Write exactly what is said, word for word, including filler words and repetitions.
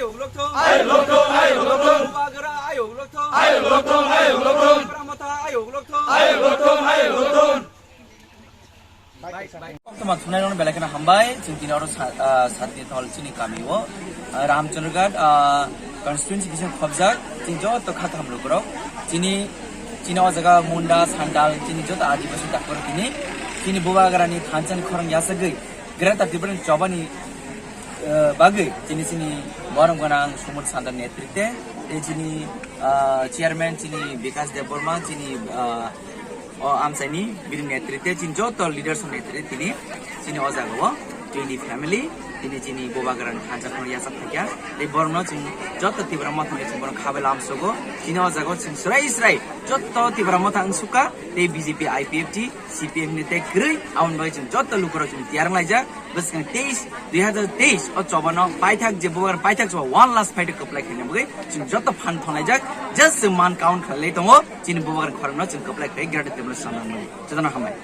Ayuk lokthung, ayuk lokthung, ayuk lokthung. Bubagra ayuk lokthung, ayuk lokthung, ayuk lokthung. Tipra Motha ayuk lokthung, ayuk lokthung, ayuk lokthung. Koktwma thungnai rokno belai kheno hambai. Chwng tini oro sa-, ah, satni thol chini kami o, ah, Ramchandraghat, ah, constituency kisa khobjak. Chini joto kha kaham lukurok. Chini, chini o jaga Munda, Sandal, chini joto Adibasi dakor tini. Chini Bubagrani thansa ni khorang yasagwi. Greater Tripura ni chobani, eh, bagwi chini chini borom gwnang Sumut Sandal netrite, tei chini, ah, chairman chini Bikas Debbarma, chini, ah, o amchaini bini netrite, chini joto leaders ni netrite tini chini o jaga o twenty family tini chini Bubagrani thansa khorang yachak thakya, tei boromno chini joto Tipra Mothani chini borok khabai lamsogo, chini o jaga o chini srai srai joto Tipra Motha wngsuka, tei B J P, I P F T, C P M ni tei kwrwi, aboni bagwi chwng joto lukurok chwng tiyar wnglaijak. Bwskang teis, dui hazar teis o chobano paithak je Bubagrani paithak choba one last fight kwplai khaina bagwi chwng joto phan thanglaijak. Just chwng man count khlailai tongo, chini Bubagrani khorangno chwng kwplai khai Greater Tripura Sandal mani. Jotono hambai.